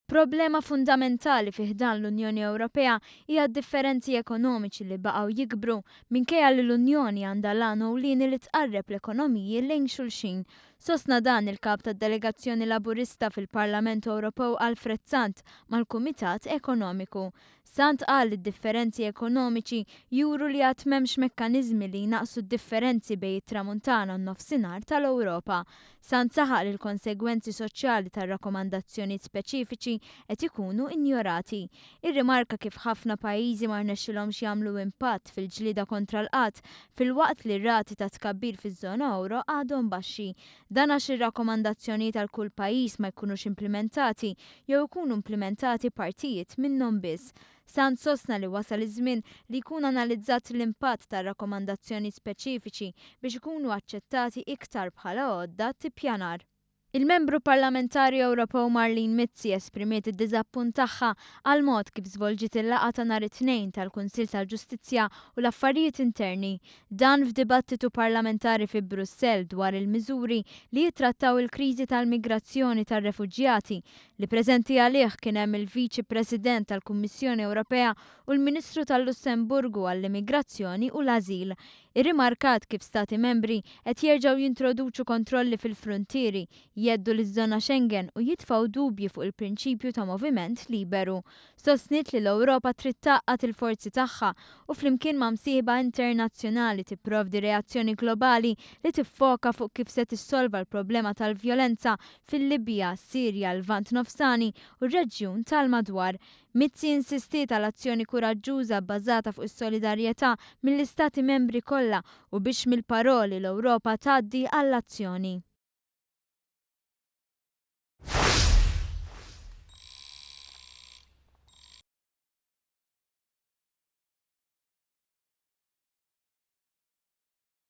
Problema fundamentali fi ħdan l-Unjoni Ewropea hija d-differenzi ekonomiċi li baqgħu jikbru minkejja li l-Unjoni għandha l-għan ewlieni li tqarreb l-ekonomiji lejn xulxin. Sostna dan il-kap tad-delegazzjoni Laburista fil-Parlament Ewropew Alfred Sant mal-Kumitat Ekonomiku. Sant qal li d-differenzi ekonomiċi juru li għad m'hemmx mekkaniżmi li jnaqqsu d-differenzi bejn it-Tramuntana u n-Nofsinhar tal-Ewropa. Sant saħaq li l-konsegwenzi soċjali tar-rakkomandazzjonijiet speċifiċi qed ikunu injorati. Irrimarka kif ħafna pajjiżi ma rnexxilhomx jagħmlu impatt fil-ġlieda kontra l-qgħad filwaqt li r-rati ta' tkabbir fiż-żona ewro għadhom baxxi. Dan għax ir-rakkomandazzjonijiet għal kull pajjiż ma jkunux implimentati jew ikunu implimentati partijiet minnhom biss. Sant sostna li wasal iż-żmien li jkun analizzat l-impatt tar-rakkomandazzjonijiet speċifiċi biex ikunu aċċettati iktar bħala għodda t'ippjanar. Il-Membru Parlamentari Ewropew Marlene Mizzi esprimiet id-diżappunt tagħha għall-mod kif żvolġiet il-laqgħa ta' nhar it-Tnejn tal-Kunsill tal-Ġustizzja u l-Affarijiet Interni. Dan f'dibattitu parlamentari fi Brussell dwar il-miżuri li jittrattaw il-kriżi tal-migrazzjoni tar-refuġjati, li preżenti għalih kien hemm il-Viċi President tal-Kummissjoni Ewropea u l-Ministru tal-Lussemburgu għall-Immigrazzjoni u l-Ażil. Irrimarkat kif Stati Membri qed jerġgħu jintroduċu kontrolli fil-fruntieri, jheddu liż-żona Schengen u jitfgħu dubji fuq il-prinċipju ta' moviment liberu. Sostniet li l-Ewropa trid tgħaqqad il-forzi tagħha u flimkien ma' msieħba internazzjonali tipprovdi reazzjoni globali li tiffoka fuq kif se tissolva l-problema tal-vjolenza fil-Libja, Sirja, Lvant Nofsani u r-reġjun tal-madwar. Mizzi insistiet għal azzjoni kuraġġuża bbażata fuq is-solidarjetà mill-Istati Membri kollha u biex mill-paroli l-Ewropa tgħaddi għall-azzjoni.